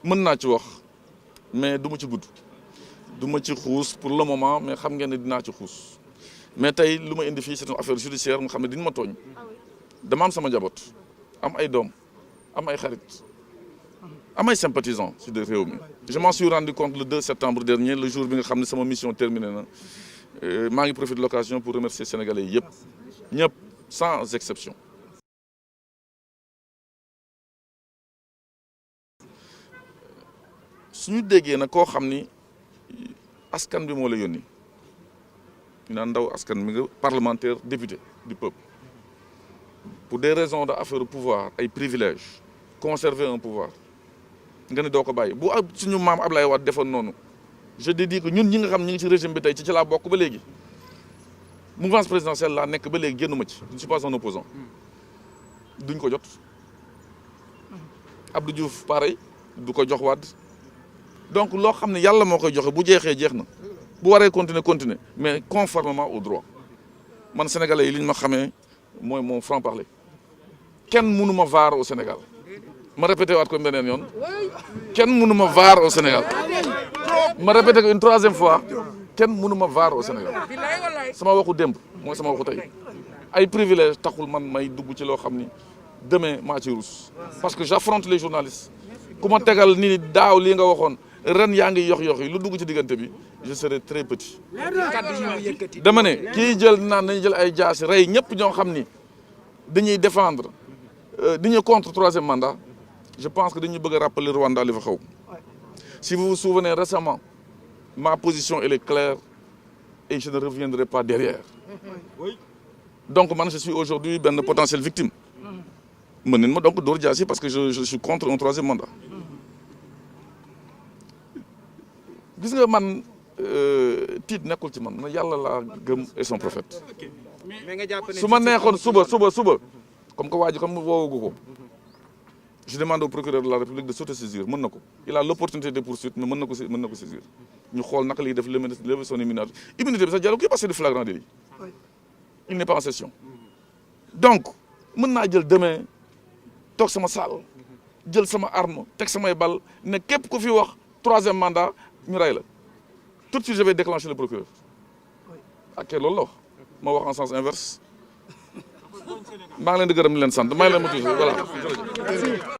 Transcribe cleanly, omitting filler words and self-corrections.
mën naa ci wax mais du ma ci gudd du ma ci xuus pour le moment mais xam ngeen ne dinaa ci xuus mais tey lu ma indi fii c'est une affaire judiciaire nga xam ne diñu ma tooñ dama am sama njaboot am ay doom am ay xarit am ay sympathisants ci de réew mi je m'en suis rendu compte le 2 septembre dernier le jour bi nga xam ne sama mission terminée na maa ngi profité de l'occasion pour remercier sénégalais yi yëpp ñëpp sans exception suñu déggee nag koo xam ni askan bi moo la yónni ñu naan ndaw askan mi nga parlementaire député du peuple pour des raisons de affaire pouvoir ay privilèges conserver un pouvoir nga ne doo ko bàyyi bu suñu maam Ablaye Wade defoon noonu je dédie que ñun ñi nga xam ñi ngi ci régime bi tey ci laa bokk ba léegi mouvance présidentielle laa nekk ba léegi génnuma ci je ne suis pas un opposant duñ ko jot Abdou Diouf pareil du ko jox Wade donc loo xam ne yàlla moo koy joxe bu jeexee jeex na bu waree continuer mais conformément au droit man sénégalais yi li ñu ma xamee mooy mon franc parler kenn mënu ma vaar au Sénégal ma répété waat ko beneen yoon kenn mënu ma vaar au Sénégal ma répété ko une troisième fois kenn mënu ma vaar au Sénégal sama waxu démb mooy sama waxu tey ay privilèges taxul man may dugg ci loo xam ni demain maa ci ruus parce que j'affronte les journalistes ku ma tegal ni daaw lii nga waxoon ren yaa ngi yox yi lu dugg ci diggante bi je serai très petit dama ne kii jël naan nañu jël ay jaasi rey ñëpp ñoo xam ni dañuy défendre dañuy contre troisième mandat je pense que dañuy bëgg a rappeler Rwanda li fa xew si vous vous souvenez récemment ma position elle est claire et je ne reviendrai pas derrière donc man je suis aujourd'hui benn potentielle victime mën nañ ma donc dóor jaasi parce que je suis contre un troisième mandat gis nga man tiit nekkul ci man na yàlla laa gëm et son prophète su ma neexoon suba comme que waa ji xam woowagu ko je demande au procureur de la République de s'autosaisir mën na ko il a l'opportunité de poursuite mais mën na ko saisir ñu xool naka lay def lever son immunité bi sax jarul kii parce que c'est du flagrant délit il n'est pas en session donc mën naa jël demain toog sama salle jël sama arme teg samay bal ne képp ku fi wax troisième mandat ñu rey la tout de suite je vais déclencher le procureur ak loolu la wax ma wax en sens inverse maa ngi leen di gërëm di leen sant maa ngi leen ma toujours voilà